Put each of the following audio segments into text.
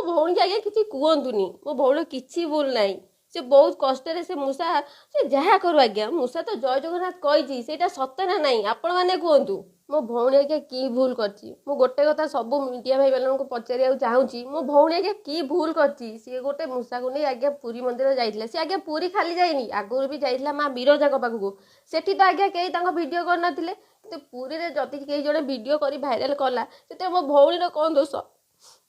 ଭଉଣୀକି ଆଜ୍ଞା କିଛି କୁହନ୍ତୁନି, ମୋ ଭଉଣୀର କିଛି ଭୁଲ ନାହିଁ। ସେ ବହୁତ କଷ୍ଟରେ ସେ ମୂଷା, ସେ ଯାହା କରୁ ଆଜ୍ଞା, ମୂଷା ତ ଜୟ ଜଗନ୍ନାଥ କହିଛି, ସେଇଟା ସତ ନା ନାହିଁ ଆପଣମାନେ କୁହନ୍ତୁ। ମୋ ଭଉଣୀ ଆଜ୍ଞା କି ଭୁଲ କରିଛି? ମୁଁ ଗୋଟେ କଥା ସବୁ ମିଡ଼ିଆ ଭାଇମାନଙ୍କୁ ପଚାରିବାକୁ ଚାହୁଁଛି, ମୋ ଭଉଣୀ ଆଜ୍ଞା କି ଭୁଲ କରିଛି? ସିଏ ଗୋଟେ ମୂଷାକୁ ନେଇ ଆଜ୍ଞା ପୁରୀ ମନ୍ଦିର ଯାଇଥିଲା। ସିଏ ଆଜ୍ଞା ପୁରୀ ଖାଲି ଯାଇନି, ଆଗରୁ ବି ଯାଇଥିଲା ମା ବିରଜାଙ୍କ ପାଖକୁ। ସେଠି ତ ଆଜ୍ଞା କେହି ତାଙ୍କ ଭିଡ଼ିଓ କରିନଥିଲେ, କିନ୍ତୁ ପୁରୀରେ ଯଦି କେହି ଜଣେ ଭିଡ଼ିଓ କରି ଭାଇରାଲ କଲା, ସେଥିରେ ମୋ ଭଉଣୀର କ'ଣ ଦୋଷ?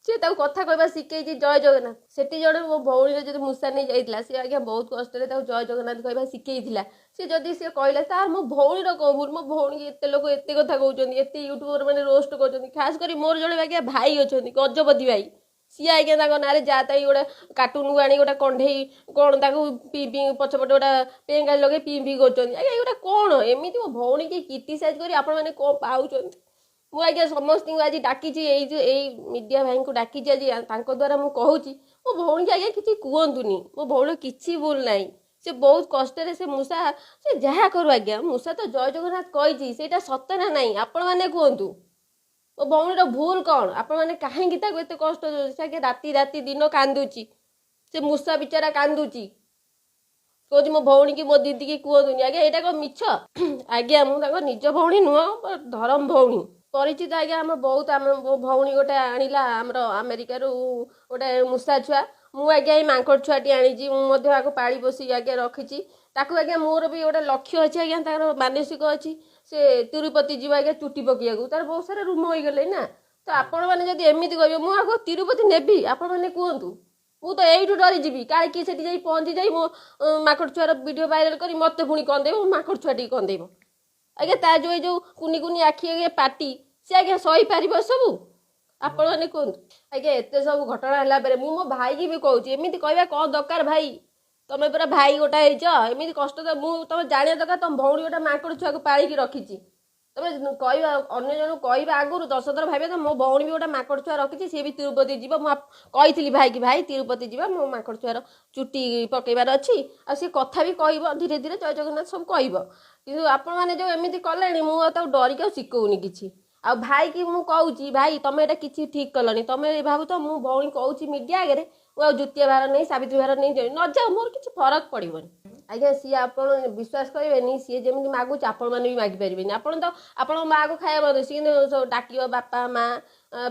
ସିଏ ତାକୁ କଥା କହିବା ଶିଖେଇଛି ଜୟ ଜଗନ୍ନାଥ। ସେଠି ଜଣେ ମୋ ଭଉଣୀର ଯଦି ମୂଷା ନେଇ ଯାଇଥିଲା, ସିଏ ଆଜ୍ଞା ବହୁତ କଷ୍ଟରେ ତାକୁ ଜୟ ଜଗନ୍ନାଥ କହିବା ଶିଖେଇଥିଲା। ସିଏ ଯଦି ସିଏ କହିଲା, ତାର ମୋ ଭଉଣୀର କ'ଣ ଭୁଲ? ମୋ ଭଉଣୀକି ଏତେ ଲୋକ ଏତେ କଥା କହୁଛନ୍ତି, ଏତେ ୟୁଟ୍ୟୁବର ମାନେ ରୋଷ୍ଟ କରୁଛନ୍ତି। ଖାସ କରି ମୋର ଜଣେ ଆଜ୍ଞା ଭାଇ ଅଛନ୍ତି, ଗଜପତି ଭାଇ, ସିଏ ଆଜ୍ଞା ତାଙ୍କ ନାଁରେ ଯା ତାଇ ଗୋଟେ କାର୍ଟୁନକୁ ଆଣି ଗୋଟେ କଣ୍ଢେଇ କ'ଣ ତାକୁ ପି ପି ପଛପଟେ ଗୋଟେ ପେଙ୍ଗାଳି ଲଗେଇ ପି ପି କରୁଛନ୍ତି। ଆଜ୍ଞା ଏଗୁଡ଼ା କ'ଣ? ଏମିତି ମୋ ଭଉଣୀକି କ୍ରିଟିସାଇଜ୍ କରି ଆପଣମାନେ କ'ଣ ପାଉଛନ୍ତି? ମୁଁ ଆଜ୍ଞା ସମସ୍ତଙ୍କୁ ଆଜି ଡାକିଛି, ଏଇ ଯେଉଁ ଏଇ ମିଡ଼ିଆ ଭାଇଙ୍କୁ ଡାକିଛି ଆଜି, ତାଙ୍କ ଦ୍ୱାରା ମୁଁ କହୁଛି, ମୋ ଭଉଣୀକି ଆଜ୍ଞା କିଛି କୁହନ୍ତୁନି, ମୋ ଭଉଣୀର କିଛି ଭୁଲ ନାହିଁ। ସେ ବହୁତ କଷ୍ଟରେ ସେ ମୂଷା, ସେ ଯାହା କରୁ ଆଜ୍ଞା, ମୂଷା ତ ଜୟ ଜଗନ୍ନାଥ କହିଛି, ସେଇଟା ସତ ନା ନାହିଁ ଆପଣମାନେ କୁହନ୍ତୁ। ମୋ ଭଉଣୀର ଭୁଲ କ'ଣ? ଆପଣମାନେ କାହିଁକି ତାକୁ ଏତେ କଷ୍ଟ ଦେଉଛନ୍ତି? ସେ ଆଜ୍ଞା ରାତି ରାତି ଦିନ କାନ୍ଦୁଛି, ସେ ମୂଷା ବିଚାରା କାନ୍ଦୁଛି, କହୁଛି ମୋ ଭଉଣୀକି ମୋ ଦିଦିକି କୁହନ୍ତୁନି। ଆଜ୍ଞା ଏଇଟା କ'ଣ ମିଛ? ଆଜ୍ଞା ମୁଁ ତାଙ୍କ ନିଜ ଭଉଣୀ ନୁହଁ, ଧରମ ଭଉଣୀ, ପରିଚିତ ଆଜ୍ଞା ଆମ ବହୁତ। ଆମ ମୋ ଭଉଣୀ ଗୋଟେ ଆଣିଲା ଆମର ଆମେରିକାରୁ ଗୋଟେ ମୂଷା ଛୁଆ, ମୁଁ ଆଜ୍ଞା ଏଇ ମାଙ୍କଡ଼ ଛୁଆଟି ଆଣିଛି। ମୁଁ ମଧ୍ୟ ଆକୁ ପାଳି ପୋଷିକି ଆଜ୍ଞା ରଖିଛି ତାକୁ। ଆଜ୍ଞା ମୋର ବି ଗୋଟେ ଲକ୍ଷ୍ୟ ଅଛି ଆଜ୍ଞା, ତାର ମାନସିକ ଅଛି, ସେ ତିରୁପତି ଯିବ ଆଜ୍ଞା ଚୁଟି ପକେଇବାକୁ। ତାର ବହୁତ ସାରା ରୁମ ହେଇଗଲେ ନା। ତ ଆପଣମାନେ ଯଦି ଏମିତି କହିବେ, ମୁଁ ଆଗ ତିରୁପତି ନେବି? ଆପଣମାନେ କୁହନ୍ତୁ। ମୁଁ ତ ଏଇଠୁ ଡରିଯିବି, କାଳେ କିଏ ସେଠି ଯାଇ ପହଞ୍ଚି ଯାଇ ମୋ ମାଙ୍କଡ଼ ଛୁଆର ଭିଡ଼ିଓ ଭାଇରାଲ କରି ମୋତେ ପୁଣି କନ୍ଦେଇବ, ମୋ ମାଙ୍କଡ଼ ଛୁଆଟିକି କନ୍ଦେଇବ। ଆଜ୍ଞା ତା ଯେଉଁ ଏଇ ଯେଉଁ କୁନି କୁନି ଆଖି ଆଜ୍ଞା ପାଟି, ସେ ଆଜ୍ଞା ସହିପାରିବ ସବୁ? ଆପଣମାନେ କୁହନ୍ତୁ। ଆଜ୍ଞା ଏତେ ସବୁ ଘଟଣା ହେଲା ପରେ ମୁଁ ମୋ ଭାଇକି ବି କହୁଛି, ଏମିତି କହିବା କ'ଣ ଦରକାର ଭାଇ? ତମେ ପୁରା ଭାଇ ଗୋଟା ହେଇଛ, ଏମିତି କଷ୍ଟ ତ ମୁଁ ତମେ ଜାଣିବା ଦରକାର, ତମ ଭଉଣୀ ଗୋଟେ ମାଙ୍କଡ଼ ଛୁଆକୁ ପାଳିକି ରଖିଛି। ତମେ କହିବା, ଅନ୍ୟ ଜଣଙ୍କୁ କହିବା ଆଗରୁ 10 ଥର ଭାବିବା ତ ମୋ ଭଉଣୀ ବି ଗୋଟେ ମାଙ୍କଡ଼ ଛୁଆ ରଖିଛି, ସିଏ ବି ତିରୁପତି ଯିବ। ମୁଁ କହିଥିଲି ଭାଇକି, ଭାଇ ତିରୁପତି ଯିବା, ମୋ ମାଙ୍କଡ଼ ଛୁଆର ଚୁଟି ପକେଇବାର ଅଛି। ଆଉ ସିଏ କଥା ବି କହିବ ଧୀରେ ଧୀରେ, ଜୟ ଜଗନ୍ନାଥ ସବୁ କହିବ। କିନ୍ତୁ ଆପଣମାନେ ଯେଉଁ ଏମିତି କଲେଣି, ମୁଁ ଆଉ ତାକୁ ଡରିକି ଆଉ ଶିଖଉନି କିଛି। ଆଉ ଭାଇକି ମୁଁ କହୁଛି, ଭାଇ ତମେ ଏଇଟା କିଛି ଠିକ୍ କଲନି। ତମେ ଭାବୁଛ ମୁଁ ଭଉଣୀ କହୁଛି ମିଡ଼ିଆ ଆଗରେ, ମୁଁ ଆଉ ଦ୍ୱିତୀୟ ଭାର ନେଇ ସାବିତ୍ରୀ ଭାର ନେଇ ନ ଯାଉ, ମୋର କିଛି ଫରକ ପଡ଼ିବନି ଆଜ୍ଞା। ସିଏ ଆପଣ ବିଶ୍ୱାସ କରିବେନି, ସିଏ ଯେମିତି ମାଗୁଛି ଆପଣମାନେ ବି ମାଗିପାରିବେନି। ଆପଣ ତ ଆପଣଙ୍କ ମାଆକୁ ଖାଇବା ବନ୍ଦ, ସିଏ କିନ୍ତୁ ଡାକିବ ବାପା ମା,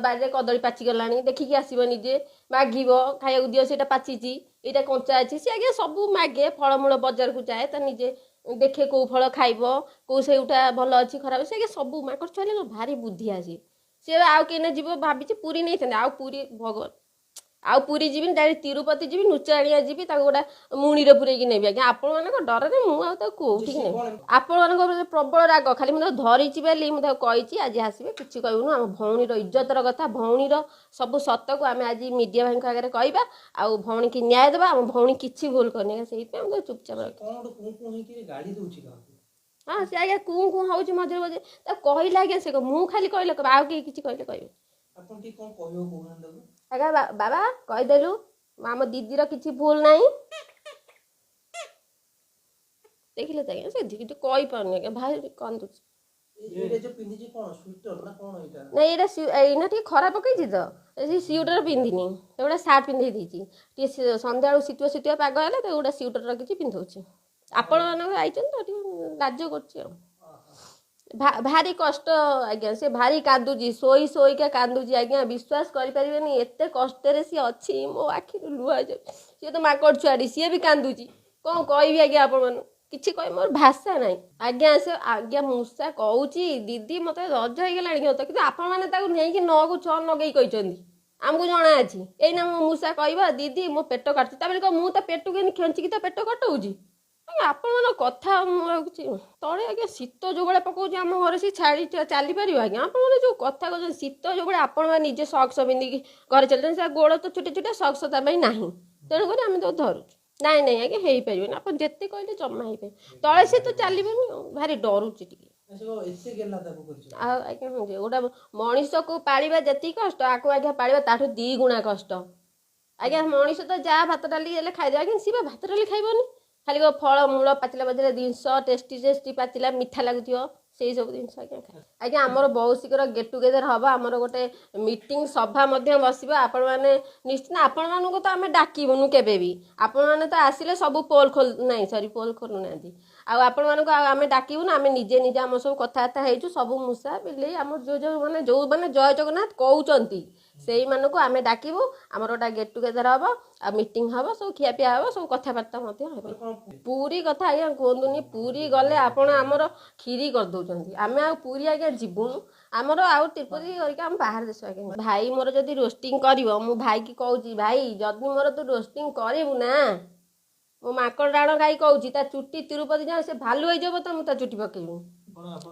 ବାରିରେ କଦଳୀ ପାଚିଗଲାଣି ଦେଖିକି ଆସିବ, ନିଜେ ମାଗିବ ଖାଇବାକୁ ଦିଅ, ସେଇଟା ପାଚିଛି ଏଇଟା କଞ୍ଚା ଅଛି। ସିଏ ଆଜ୍ଞା ସବୁ ମାଗେ, ଫଳମୂଳ ବଜାରକୁ ଯାଏ, ତା ନିଜେ ଦେଖେ କେଉଁ ଫଳ ଖାଇବ, କେଉଁ ସେଇଟା ଭଲ ଅଛି ଖରାପ। ସେ ଆଜ୍ଞା ସବୁ ମାଙ୍କଡ଼ ଛୁଆ ହେଲେ ଭାରି ବୁଦ୍ଧି ଆସେ। ସିଏ ଆଉ କେହି ଯିବ ଭାବିଛି, ପୁରୀ ନେଇଥାନ୍ତେ, ଆଉ ପୁରୀ ଭଗବାନ ଆଉ ପୁରୀ ଯିବିନି, ଡାଇରେକ୍ଟ ତିରୁପତି ଯିବି, ନୁଚାଣିଆ ଯିବି, ତାକୁ ଗୋଟେ ମୁଣିରେ ପୁରେଇକି ନେବି। ଆଜ୍ଞା ଆପଣମାନଙ୍କ ଡରରେ ମୁଁ ଆଉ ତାକୁ କୋଉଠିକି ନେବି? ଆପଣମାନଙ୍କ ଉପରେ ପ୍ରବଳ ରାଗ, ଖାଲି ମୁଁ ତାକୁ ଧରିଛି ବୋଲି। ମୁଁ ତାକୁ କହିଛି ଆଜି ଆସିବେ, କିଛି କହିବୁନୁ। ଆମ ଭଉଣୀର ଇଜ୍ଜତର କଥା, ଭଉଣୀର ସବୁ ସତକୁ ଆମେ ଆଜି ମିଡ଼ିଆ ଭାଇଙ୍କ ଆଗରେ କହିବା ଆଉ ଭଉଣୀକି ନ୍ୟାୟ ଦେବା। ଆମ ଭଉଣୀ କିଛି ଭୁଲ କରିନି ଆଜ୍ଞା, ସେଇଥିପାଇଁ ଆମେ ତାକୁ ଚୁପଚାପ ରଖିଛୁ। ହଁ ସେ ଆଜ୍ଞା କୁଁ କୁଁ ହେଉଛି ମଝିରେ ମଝିରେ। ତାକୁ କହିଲେ ଆଜ୍ଞା ସେ ମୁଁ ଖାଲି କହିଲେ, ଆଉ କେହି କିଛି କହିଲେ କହିବେ ଆଜ୍ଞା? ବାବା କହିଦେଲୁ, ଆମ ଦିଦିର କିଛି ଭୁଲ ନାହିଁ। ଦେଖିଲେ ତ ଆଜ୍ଞା, ସେ କିଛି କହିପାରୁନି ଆଜ୍ଞା, ଭାଇ କାନ୍ଦୁଛି। ନାଇଁ ଏଇଟା ଏଇନା ଟିକେ ଖରା ପକେଇଛି ତ ସେ ସିଉଟର ପିନ୍ଧିନି, ଗୋଟେ ସାର୍ଟ ପିନ୍ଧେଇ ଦେଇଛି। ଟିକେ ସନ୍ଧ୍ୟାବେଳକୁ ଶୀତୁଆ ଶୀତୁଆ ପାଗ ହେଲେ ତାକୁ ଗୋଟେ ସିଉଟର ରଖିଛି ପିନ୍ଧଉଛି। ଆପଣମାନଙ୍କ ଆଇଛନ୍ତି ତ ଟିକେ ଲାଜ କରୁଛି। ଆଉ ଭାରି କଷ୍ଟ ଆଜ୍ଞା, ସେ ଭାରି କାନ୍ଦୁଛି, ଶୋଇ ଶୋଇକା କାନ୍ଦୁଛି ଆଜ୍ଞା, ବିଶ୍ୱାସ କରିପାରିବେନି ଏତେ କଷ୍ଟରେ ସିଏ ଅଛି। ମୋ ଆଖିରୁ ଲୁହ ଯାଉଛି। ସିଏ ତ ମାଙ୍କଡ଼ ଛୁଆଟି, ସିଏ ବି କାନ୍ଦୁଛି। କ'ଣ କହିବି ଆଜ୍ଞା ଆପଣମାନଙ୍କୁ? କିଛି କହି ମୋର ଭାଷା ନାହିଁ ଆଜ୍ଞା। ସେ ଆଜ୍ଞା ମୂଷା କହୁଛି ଦିଦି ମୋତେ ରଜ ହେଇଗଲାଣି କିନ୍ତୁ ଆପଣମାନେ ତାକୁ ନେଇକି 9କୁ 6 ଲଗେଇ କହିଛନ୍ତି, ଆମକୁ ଜଣା ଅଛି। ଏଇନା ମୋ ମୂଷା କହିବ ଦିଦି ମୋ ପେଟ କାଟୁଛି, ତାପରେ କହ ମୁଁ ତା ପେଟକୁ ଏମିତି ଖେଞ୍ଚିକି ତା ପେଟ କଟଉଛି। ଆପଣମାନଙ୍କ କଥା ମୁଁ ଆଉ କିଛି ତଳେ ଆଜ୍ଞା, ଶୀତ ଯେଉଁ ଭଳିଆ ପକାଉଛି ଆମ ଘରେ, ସେ ଛାଡ଼ି ଚାଲିପାରିବ ଆଜ୍ଞା? ଆପଣମାନେ ଯେଉଁ କଥା କହୁଛନ୍ତି, ଶୀତ ଯେଉଁ ଭଳିଆ, ଆପଣମାନେ ନିଜେ ସକ୍ସ ପିନ୍ଧିକି ଘରେ ଚାଲିଛନ୍ତି, ସେ ଗୋଡ଼ ତ ଛୋଟ ଛୋଟ, ସକ୍ସ ତା ପାଇଁ ନାହିଁ, ତେଣୁକରି ଆମେ ତାକୁ ଧରୁଛୁ। ନାଇଁ ନାଇଁ ଆଜ୍ଞା ହେଇପାରିବନି, ଆପଣ ଯେତେ କହିଲେ ଜମା ହେଇପାରିବ ତଳେ, ସେ ତ ଚାଲିବନି, ଭାରି ଡରୁଛି ଟିକେ। ଆଉ ଆଜ୍ଞା ଗୋଟେ ମଣିଷକୁ ପାଳିବା ଯେତିକି କଷ୍ଟ, ଆକୁ ଆଜ୍ଞା ପାଳିବା ତାଠୁ 2 ଗୁଣା କଷ୍ଟ ଆଜ୍ଞା। ମଣିଷ ତ ଯାହା ଭାତ ଡାଲି ହେଲେ ଖାଇଦେବା, କିନ୍ତୁ ସିଏ ବା ଭାତ ଡାଲି ଖାଇବନି, ଖାଲି ଫଳ ମୂଳ, ପାଚିଲା ପାଚିଲା ଜିନିଷ, ଟେଷ୍ଟି ଟେଷ୍ଟି ପାଚିଲା ମିଠା ଲାଗୁଥିବ ସେଇ ସବୁ ଜିନିଷ ଆଜ୍ଞା ଖାଏ। ଆଜ୍ଞା ଆମର ବହୁତ ଶୀଘ୍ର ଗେଟ୍ ଟୁଗେଦର ହେବ, ଆମର ଗୋଟେ ମିଟିଂ ସଭା ମଧ୍ୟ ବସିବ। ଆପଣମାନେ ନିଶ୍ଚିତ, ଆପଣମାନଙ୍କୁ ତ ଆମେ ଡାକିବୁନୁ କେବେ ବି, ଆପଣମାନେ ତ ଆସିଲେ ସବୁ ପୋଲ୍ ଖୋଲ, ନାଇଁ ସରି ପୋଲ୍ ଖୋଲୁନାହାନ୍ତି। ଆଉ ଆପଣମାନଙ୍କୁ ଆଉ ଆମେ ଡାକିବୁନୁ, ଆମେ ନିଜେ ନିଜେ ଆମ ସବୁ କଥାବାର୍ତ୍ତା ହେଇଛୁ। ସବୁ ମୂଷା ବିଲେଇ ଆମର ଯେଉଁ ଯେଉଁମାନେ ଯେଉଁମାନେ ଜୟ ଜଗନ୍ନାଥ କହୁଛନ୍ତି ସେଇମାନଙ୍କୁ ଆମେ ଡାକିବୁ। ଆମର ଗୋଟେ ଗେଟ୍ ଟୁଗେଦର ହେବ ଆଉ ମିଟିଂ ହେବ, ସବୁ ଖିଆପିଆ ହେବ, ସବୁ କଥାବାର୍ତ୍ତା ମଧ୍ୟ ହେବ। ପୁରୀ କଥା ଆଜ୍ଞା କୁହନ୍ତୁନି, ପୁରୀ ଗଲେ ଆପଣ ଆମର କ୍ଷୀରି କରିଦେଉଛନ୍ତି। ଆମେ ଆଉ ପୁରୀ ଆଜ୍ଞା ଯିବୁନୁ, ଆମର ଆଉ ତିରୁପତି କରିକି ଆମ ବାହାର ଦେଶ ଆଜ୍ଞା। ଭାଇ ମୋର ଯଦି ରୋଷ୍ଟିଂ କରିବ, ମୁଁ ଭାଇକି କହୁଛି, ଭାଇ ଯଦି ମୋର ତୁ ରୋଷ୍ଟିଂ କରିବୁ ନା, ମୁଁ ମାଙ୍କଡ଼ ଡାଣ ଖାଇ କହୁଛି, ତା ଚୁଟି ତିରୁପତି ଯାଏଁ ସେ ଭାଲୁ ହେଇଯିବ ତ ମୁଁ ତା ଚୁଟି ପକେଇବି।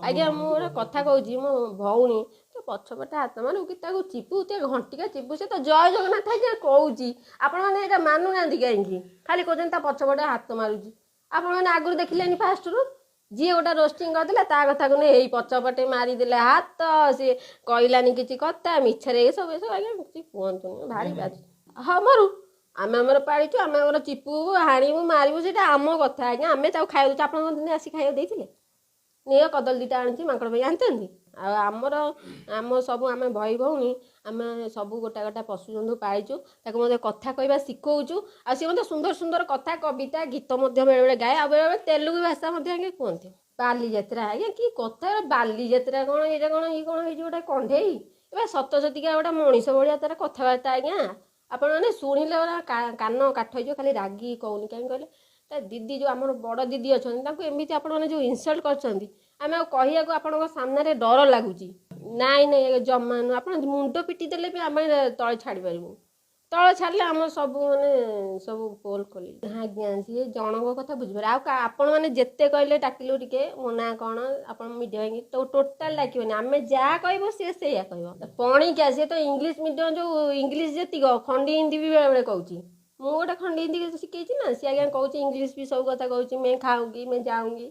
ଆଜ୍ଞା ମୁଁ ଗୋଟେ କଥା କହୁଛି, ମୋ ଭଉଣୀ ତ ପଛପଟେ ହାତ ମାରୁ କି ତାକୁ ଚିପୁ, ତେ ଘଣ୍ଟିକା ଚିପୁ, ସେ ତ ଜୟ ଜଗନ୍ନାଥ ଆଜ୍ଞା କହୁଛି। ଆପଣମାନେ ଏଇଟା ମାନୁନାହାନ୍ତି କାହିଁକି? ଖାଲି କହୁଛନ୍ତି ତା ପଛପଟେ ହାତ ମାରୁଛି। ଆପଣମାନେ ଆଗରୁ ଦେଖିଲେନି ଫାଷ୍ଟରୁ ଯିଏ ଗୋଟେ ରୋଷ୍ଟିଂ କରିଦେଲା ତା କଥାକୁ ନେଇ ଏଇ ପଛପଟେ ମାରିଦେଲେ ହାତ, ସିଏ କହିଲାନି କିଛି କଥା, ମିଛରେ ଏସବୁ ଏସବୁ ଆଜ୍ଞା କିଛି କୁହନ୍ତୁନି, ଭାରି ବାଧୁଛି। ହଁ ମରୁ, ଆମେ ଆମର ପାଳିଛୁ, ଆମେ ଆମର ଚିପୁ, ହାଣିବୁ, ମାରିବୁ, ସେଇଟା ଆମ କଥା ଆଜ୍ଞା। ଆମେ ତାକୁ ଖାଇବାକୁ ଦେଉଛୁ। ଆପଣଙ୍କ ଦିନେ ଆସି ଖାଇବାକୁ ଦେଇଥିଲେ? ନିଅ କଦଳୀ ଦୁଇଟା ଆଣିଛି ମାଙ୍କଡ଼ ପାଇଁ ଆଣିଛନ୍ତି। ଆଉ ଆମର ଆମ ସବୁ ଆମେ ଭାଇ ଭଉଣୀ ଆମେ ସବୁ ଗୋଟା ଗୋଟା ପଶୁଜନ୍ତୁ ପାଳିଛୁ, ତାକୁ ମଧ୍ୟ କଥା କହିବା ଶିଖଉଛୁ। ଆଉ ସିଏ ମଧ୍ୟ ସୁନ୍ଦର ସୁନ୍ଦର କଥା, କବିତା, ଗୀତ ମଧ୍ୟ ବେଳେବେଳେ ଗାଏ, ଆଉ ବେଳେବେଳେ ତେଲୁଗୁ ଭାଷା ମଧ୍ୟ ଆଜ୍ଞା କୁହନ୍ତି। ବାଲିଯାତ୍ରା ଆଜ୍ଞା କି କଥା, ବାଲିଯାତ୍ରା କ'ଣ ଏଇଟା କ'ଣ ଇଏ କ'ଣ ହେଇଛି ଗୋଟେ କଣ୍ଢେଇ, ଏବେ ସତ ସତିକା ଗୋଟେ ମଣିଷ ଭଳିଆ ତାର କଥାବାର୍ତ୍ତା ଆଜ୍ଞା। ଆପଣମାନେ ଶୁଣିଲେ କାନ କାଠ ହେଇଯିବ। ଖାଲି ରାଗି କହୁନି, କାହିଁକି କହିଲେ ତା ଦିଦି ଯେଉଁ ଆମର ବଡ଼ ଦିଦି ଅଛନ୍ତି ତାଙ୍କୁ ଏମିତି ଆପଣମାନେ ଯେଉଁ ଇନସଲ୍ଟ କରିଛନ୍ତି, ଆମେ ଆଉ କହିବାକୁ ଆପଣଙ୍କ ସାମ୍ନାରେ ଡର ଲାଗୁଛି। ନାଇଁ ନାଇଁ ଜମା ନୁହଁ, ଆପଣ ମୁଣ୍ଡ ପିଟି ଦେଲେ ବି ଆମେ ତଳେ ଛାଡ଼ିପାରିବୁ, ତଳେ ଛାଡ଼ିଲେ ଆମର ସବୁ ମାନେ ସବୁ ପୋଲ୍ ଖୋଲି ଆଜ୍ଞା। ସିଏ ଜଣଙ୍କ କଥା ବୁଝିପାରେ, ଆଉ ଆପଣମାନେ ଯେତେ କହିଲେ ଡାକିଲୁ ଟିକେ ମୋ ନାଁ କ'ଣ, ଆପଣ ମିଡ଼ିଆ ଭାଇକି ତ ଟୋଟାଲ୍ ଡାକିବନି, ଆମେ ଯାହା କହିବୁ ସିଏ ସେଇଆ କହିବ। ପଣିକିଆ ସିଏ ତ ଇଂଲିଶ ମିଡ଼ିୟମ୍, ଯେଉଁ ଇଂଲିଶ ଯେତିକ ଖଣ୍ଡି ହିନ୍ଦୀ ବି ବେଳେବେଳେ କହୁଛି। ମୁଁ ଗୋଟେ ଖଣ୍ଡି ହିନ୍ଦୀ ଶିଖେଇଛି ନା, ସିଏ ଆଜ୍ଞା କହୁଛି ଇଂଲିଶ ବି ସବୁ କଥା କହୁଛି, ମେ ଖାଉଁଗି ମେ ଯାଉଁଗି।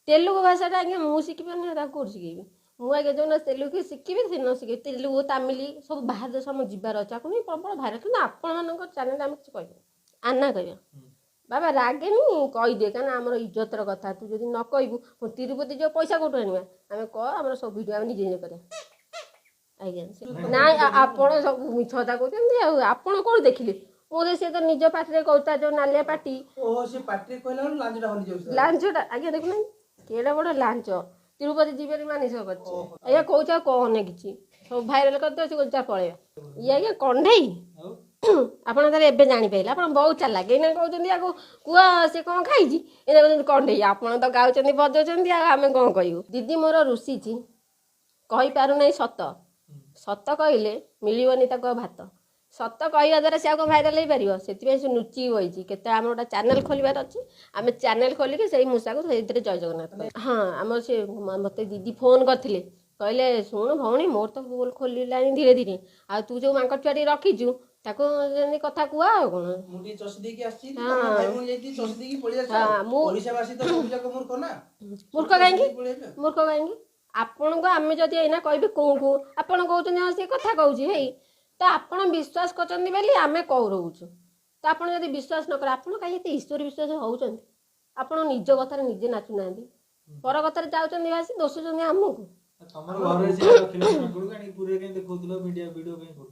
ତେଲୁଗୁ ଭାଷାଟା ଆଜ୍ଞା ମୁଁ ଶିଖିପାରୁନି, ତାକୁ କେଉଁଠି ଶିଖେଇବି ମୁଁ ଆଜ୍ଞା? ଯେଉଁଦିନ ତେଲୁଗୁ ଶିଖିବି ସେଦିନ ଶିଖିବି। ତେଲୁଗୁ, ତାମିଲ ସବୁ ବାହାର ଦେଶ ଆମ ଯିବାର ଅଛି, ଆପଣ ବି ପ୍ରବଳ ଭାଇରାଲ। କିନ୍ତୁ ଆପଣମାନଙ୍କ ଚ୍ୟାନେଲରେ ଆମେ କିଛି କହିବୁ ଆନା କହିବା ବାବା ରାଗେନି କହିଦିଏ, କାହିଁକିନା ଆମର ଇଜ୍ଜତର କଥା। ତୁ ଯଦି ନ କହିବୁ ତିରୁପତି ଯିବ, ପଇସା କେଉଁଠୁ ଆଣିବା ଆମେ? କହ, ଆମର ସବୁ ଭିଡ଼ିଓ ଆମେ ନିଜେ ନିଜେ କରିବା ଆଜ୍ଞା। ନାଇଁ ଆପଣ ସବୁ ମିଛ କଥା କହୁଛନ୍ତି। ଆଉ ଆପଣ କେଉଁଠି ଦେଖିଲେ? ମୁଁ ତ ସିଏ ତ ନିଜ ପାଟିରେ କହୁଛି, ତା ଯେଉଁ ନାଲିଆ ପାଟି, ଲାଞ୍ଜଟା ଆଜ୍ଞା ଦେଖୁନାହାନ୍ତି କେଡ଼େ ବଡ଼ ଲାଞ୍ଚ। ତିରୁପତି ଯିବେନି ମାନସିକ କରିଛି ଆଜ୍ଞା, କହୁଛି ଆଉ କହନି କିଛି, ସବୁ ଭାଇରାଲ କରିଦେବ। ସେ କହୁଛି ପଳେଇବା। ଇଏ ଆଜ୍ଞା କଣ୍ଢେଇ, ଆପଣ ତାହେଲେ ଏବେ ଜାଣିପାରିଲେ, ଆପଣ ବହୁତ ଚାଲାକ। ଏଇନା କହୁଛନ୍ତି ଆକୁ କୁହ ସେ କ'ଣ ଖାଇଛି, ଏଇନା କହୁଛନ୍ତି କଣ୍ଢେଇ। ଆପଣ ତ ଗାଉଛନ୍ତି ବଜାଉଛନ୍ତି, ଆଉ ଆମେ କ'ଣ କହିବୁ? ଦିଦି ମୋର ରୁଷିଛି, କହିପାରୁନାହିଁ ସତ। ସତ କହିଲେ ମିଳିବନି ତାକୁ ଆଉ ଭାତ। ସତ କହିବା ଦ୍ୱାରା ସେ ଆଉ କ'ଣ ଭାଇରାଲ ହେଇପାରିବ? ସେଥିପାଇଁ ସେ ଲୁଚିକି ବଇଛି। କେତେ ଆମର ଗୋଟେ ଚ୍ୟାନେଲ ଖୋଲିବାର ଅଛି, ଆମେ ଚ୍ୟାନେଲ ଖୋଲିକି ସେଇ ମୂଷାକୁ ସେଇଥିରେ ଜୟ ଜଗନ୍ନାଥ। ହଁ ଆମର ସେ ମୋତେ ଦିଦି ଫୋନ୍ କରିଥିଲେ, କହିଲେ ଶୁଣୁ ଭଉଣୀ, ମୋର ତ ପୋଲ୍ ଖୋଲିଲାଣି ଧୀରେ ଧୀରେ, ଆଉ ତୁ ଯେଉଁ ମାଙ୍କଡ଼ ଛୁଆଟି ରଖିଛୁ ତାକୁ ଯେମିତି କଥା କୁହ। ଆଉ କ'ଣ, ମୂର୍ଖ କାହିଁକି? ମୂର୍ଖ କାହିଁକି ଆପଣଙ୍କୁ ଆମେ ଯଦି ଏଇନା କହିବି କୋଉ କୋଉ ଆପଣ କହୁଛନ୍ତି ହଁ ସେ କଥା କହୁଛି ହେଇ, ତ ଆପଣ ବିଶ୍ୱାସ କରୁଛନ୍ତି ବୋଲି ଆମେ କହୁ ରହୁଛୁ। ତ ଆପଣ ଯଦି ବିଶ୍ୱାସ ନ କରେ, ଆପଣ କାହିଁ ଏତେ ଈଶ୍ୱର ବିଶ୍ୱାସ ହେଉଛନ୍ତି? ଆପଣ ନିଜ କଥାରେ ନିଜେ ନାଚୁନାହାନ୍ତି, ପର କଥାରେ ଯାଉଛନ୍ତି ଭାସି, ଦୋଷୁଛନ୍ତି ଆମକୁ।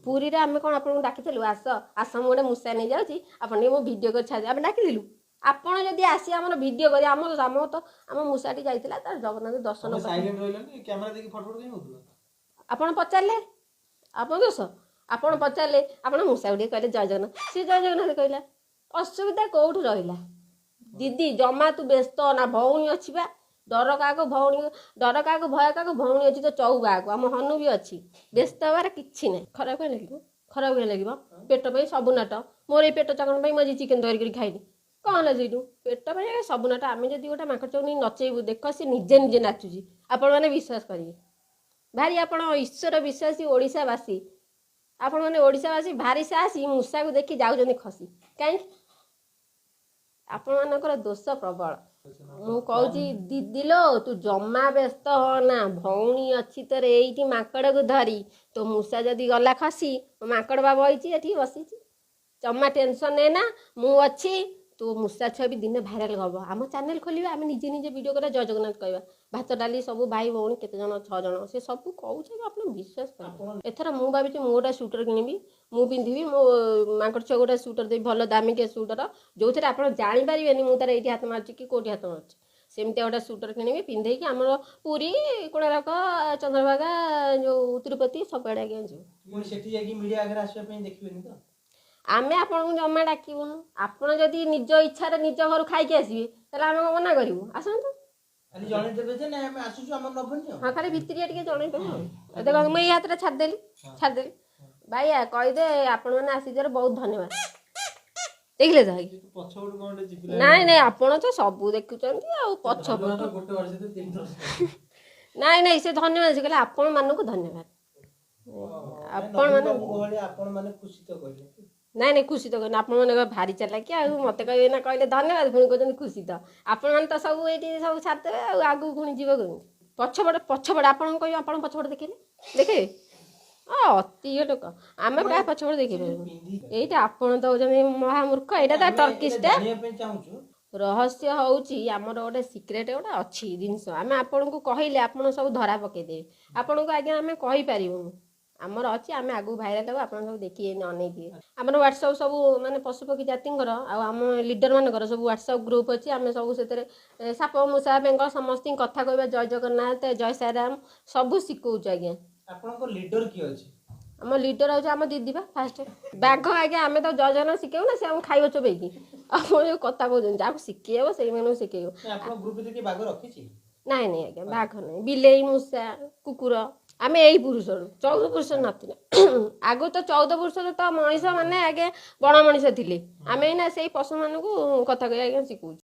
ପୁରୀରେ ଆମେ କ'ଣ ଆପଣଙ୍କୁ ଡାକିଥିଲୁ ଆସ ଆସ, ମୁଁ ଗୋଟେ ମୂଷା ନେଇଯାଉଛି, ଆପଣ ଟିକେ ମୋ ଭିଡ଼ିଓ କରି ଛାଡ଼ି? ଆମେ ଡାକିଥିଲୁ? ଆପଣ ଯଦି ଆସି ଆମର ଭିଡ଼ିଓ କରି ଆମ ଆମ ତ ଆମ ମୂଷାଟି ଯାଇଥିଲା ତାର ଜଗନ୍ନାଥ ଦର୍ଶନ, ଆପଣ ପଚାରିଲେ ଆପଣ ଦୋଷ। ଆପଣ ପଚାରିଲେ, ଆପଣ ମୂଷାକୁ ଟିକେ କହିଲେ ଜୟ ଜଗନ୍ନାଥ, ସିଏ ଜୟ ଜଗନ୍ନାଥ କହିଲା, ଅସୁବିଧା କେଉଁଠି ରହିଲା? ଦିଦି ଜମା ତୁ ବ୍ୟସ୍ତ ନା, ଭଉଣୀ ଅଛି ବା। ଡର କାହାକୁ ଭଉଣୀ, ଡର କାହାକୁ, ଭୟ କାହାକୁ, ଭଉଣୀ ଅଛି ତ ଚଉ କାହାକୁ, ଆମ ହନୁ ବି ଅଛି। ବ୍ୟସ୍ତ ହେବାର କିଛି ନାହିଁ। ଖରାପ କାହିଁ ଲାଗିବ? ଖରାପ କାହିଁ ଲାଗିବ? ପେଟ ପାଇଁ ସବୁ ନାଟ। ମୋର ଏଇ ପେଟ ଚାକଣ ପାଇଁ ମୁଁ ଆଜି ଚିକେନ ତରକାରୀ କରି ଖାଇଲି, କ'ଣ ହେଲା ସେଇଠୁ? ପେଟ ପାଇଁ ସବୁ ନାଟ। ଆମେ ଯଦି ଗୋଟେ ମାଙ୍କଡ଼ ଚଉ ନେଇ ନଚେଇବୁ, ଦେଖ ସେ ନିଜେ ନିଜେ ନାଚୁଛି, ଆପଣମାନେ ବିଶ୍ୱାସ କରିବେ। ଭାରି ଆପଣ ଈଶ୍ୱର ବିଶ୍ୱାସୀ ଓଡ଼ିଶାବାସୀ, ଆପଣମାନେ ଓଡ଼ିଶାବାସୀ ଭାରି ସାହସୀ, ମୂଷାକୁ ଦେଖି ଯାଉଛନ୍ତି ଖସି କାହିଁକି? ଆପଣମାନଙ୍କର ଦୋଷ ପ୍ରବଳ। ମୁଁ କହୁଛି ଦିଦି ଲୋ, ତୁ ଜମା ବ୍ୟସ୍ତ ହନା, ଭଉଣୀ ଅଛି ତୋର ଏଇଠି ମାଙ୍କଡ଼କୁ ଧରି। ତୋ ମୂଷା ଯଦି ଗଲା ଖସି, ମୋ ମାଙ୍କଡ଼ ବା ବଇଛି ଏଠି ବସିଛି, ଜମା ଟେନସନ୍ ନେ ନା, ମୁଁ ଅଛି। ତୋ ମୂଷା ଛୁଆ ବି ଦିନେ ଭାଇରାଲ ହବ। ଆମ ଚ୍ୟାନେଲ ଖୋଲିବା, ଆମେ ନିଜେ ନିଜେ ଭିଡ଼ିଓ କରିବା, ଜୟ ଜଗନ୍ନାଥ କହିବା, ଭାତ ଡାଲି ସବୁ ଭାଇ ଭଉଣୀ କେତେ ଜଣ, 6 ଜଣ, ସେ ସବୁ କହୁଛି। ଆପଣ ବିଶ୍ୱାସ କରିବେ? ଏଥର ମୁଁ ଭାବିଛି ମୁଁ ଗୋଟେ ସୁଇଟର କିଣିବି, ମୁଁ ପିନ୍ଧିବି, ମୋ ମାଙ୍କଡ଼ ଛୁଆ ଗୋଟେ ସୁଇଟର ଦେବି, ଭଲ ଦାମିକିଆ ସୁଇଟର, ଯୋଉଥିରେ ଆପଣ ଜାଣିପାରିବେନି ମୁଁ ତାର ଏଇଠି ହାତ ମାରୁଛି କି କୋଉଠି ହାତ ମାରୁଛି। ସେମିତିଆ ଗୋଟେ ସୁଇଟର କିଣିବି, ପିନ୍ଧେଇକି ଆମର ପୁରୀ, କୋଣାର୍କ, ଚନ୍ଦ୍ରଭାଗା, ଯୋଉ ତିରୁପତି ସବୁଆଡ଼େ ଆଜ୍ଞା ଯିବୁ। ପୁଣି ସେଠି ଯାଇକି ମିଡ଼ିଆ ଆଗରେ ଆସିବା ପାଇଁ ଦେଖିବେନି ତ? ଆମେ ଆପଣଙ୍କୁ ଜମା ଡାକିବୁନୁ। ଆପଣ ଯଦି ନିଜ ଇଚ୍ଛାରେ ନିଜ ଘରୁ ଖାଇକି ଆସିବେ, ତାହେଲେ ଆମେ କଣ ମନା କରିବୁ? ଆସନ୍ତୁ। ଖାଲି ଜଣେଇଦେବେ ଯେ ନାଇଁ ଆମେ ଆସୁଛୁ, ଆମର ନବନି ଆଉ। ହଁ, ଖାଲି ଭିତରିଆ ଟିକେ ଜଣେଇଦେବୁ। ଆଉ ଦେଖନ୍ତୁ, ମୁଁ ଏଇ ହାତଟା ଛାଡ଼ିଦେଲି, ଛାଡ଼ିଦେଲି। ଭାଇଆ କହିଦେ, ଆପଣମାନେ ଆସିଥିବାରୁ ବହୁତ ଧନ୍ୟବାଦ। ଦେଖିଲେ ତ ଆଜ୍ଞା? ପଛପଟୁ କଣ ଗୋଟେ ଚିପିଲା? ନାଇଁ ନାଇଁ, ଆପଣ ତ ସବୁ ଦେଖୁଛନ୍ତି ଆଉ ପଛ ଧନ୍ୟବାଦ ଗୋଟେ ବର୍ଷ ତିନି ଥର। ନାଇଁ ନାଇଁ, ସେ ଧନ୍ୟବାଦ, ସେ କହିଲେ ଆପଣମାନଙ୍କୁ ଧନ୍ୟବାଦ। ଆପଣ ମାନେ ବାବୁଙ୍କ ଭଳିଆ ଆପଣ ମାନେ ଖୁସି ତ କହିଲେ। ନାଇଁ ନାଇଁ, ଖୁସି ତ କହିଲେ। ଆପଣମାନେ ଭାରି ଚାଲାକି। ଆଉ ମତେ କହିବେ ନା, କହିଲେ ଧନ୍ୟବାଦ, ପୁଣି କହୁଛନ୍ତି ଖୁସି ତ। ଆପଣମାନେ ତ ସବୁ ଏଇଠି ସବୁ ଛାଡ଼ିଦେବେ, ଆଉ ଆଗକୁ ପୁଣି ଯିବ କେମିତି? ପଛପଟେ, ପଛପଟେ ଆପଣଙ୍କୁ କହିବେ, ଆପଣ ପଛପଟେ ଦେଖେଇଲେ ଦେଖେଇବେ। ଅତି ଇଏ ଲୋକ, ଆମେ କାହା ପଛପଟେ ଦେଖିପାରିବୁ? ଏଇଟା ଆପଣ ତ ହଉଛନ୍ତି ମହାମୂର୍ଖ। ଏଇଟା ତ ଟର୍କିସଟା। ଜାଣିବା ପାଇଁ ଚାହୁଁଛୁ। ରହସ୍ୟ ହଉଛି ଆମର ଗୋଟେ ସିକ୍ରେଟ ଗୋଟେ ଅଛି ଜିନିଷ, ଆମେ ଆପଣଙ୍କୁ କହିଲେ ଆପଣ ସବୁ ଧରା ପକେଇଦେବେ। ଆପଣଙ୍କୁ ଆଜ୍ଞା ଆମେ କହିପାରିବୁନୁ। ଆମର ଅଛି, ଆମେ ଆଗକୁ ଭାଇରାଲ ହବୁ, ଆପଣ ସବୁ ଦେଖିବେ, ଅନେଇଥିବେ। ଆମର ହ୍ୱାଟ୍ସଆପ୍ ସବୁ ମାନେ ପଶୁପକ୍ଷୀ ଜାତିଙ୍କର ଆଉ ଆମ ଲିଡର ମାନଙ୍କର ସବୁ ହ୍ୱାଟ୍ସଆପ୍ ଗ୍ରୁପ୍ ଅଛି। ଆମେ ସବୁ ସେଥିରେ ସାପ, ମୂଷା, ବେଙ୍ଗ ସମସ୍ତଙ୍କୁ କଥା କହିବା, ଜୟ ଜଗନ୍ନାଥ, ଜୟ ସାଇରାମ ସବୁ ଶିଖଉଛୁ ଆଜ୍ଞା। ଆପଣଙ୍କ ଲିଡର କିଏ ଅଛି? ଆମ ଲିଡର ହଉଛି ଆମ ଦିଦି ବା ଫାଷ୍ଟ। ବାଘ ଆଜ୍ଞା, ଆମେ ତ ଜୟ ଜଗନ୍ନାଥ ଶିଖେଇବୁ ନା ସେ ଆମକୁ ଖାଇବ ଚୋବେଇକି? ଆପଣ ଯୋଉ କଥା କହୁଛନ୍ତି, ଯାହାକୁ ଶିଖେଇବ ସେଇମାନଙ୍କୁ ଶିଖେଇବ। ନାଇଁ, ଆପଣଙ୍କ ଗ୍ରୁପ ଭିତରେ କିଏ ବାଘ ରଖିଛି? ନାଇଁ ନାଇଁ ଆଜ୍ଞା, ବାଘ ନାଇଁ, ବିଲେଇ, ମୂଷା, କୁକୁର। ଆମେ ଏଇ ପୁରୁଷରୁ 14 ପୁରୁଷ ନଥିଲେ ଆଗରୁ ତ, 14 ପୁରୁଷରୁ ତ ମଣିଷ ମାନେ ଆଗେ ବଣ ମଣିଷ ଥିଲେ। ଆମେ ଏଇନା ସେଇ ପଶୁମାନଙ୍କୁ କଥା କହିବା ଆଜ୍ଞା ଶିଖଉଛୁ।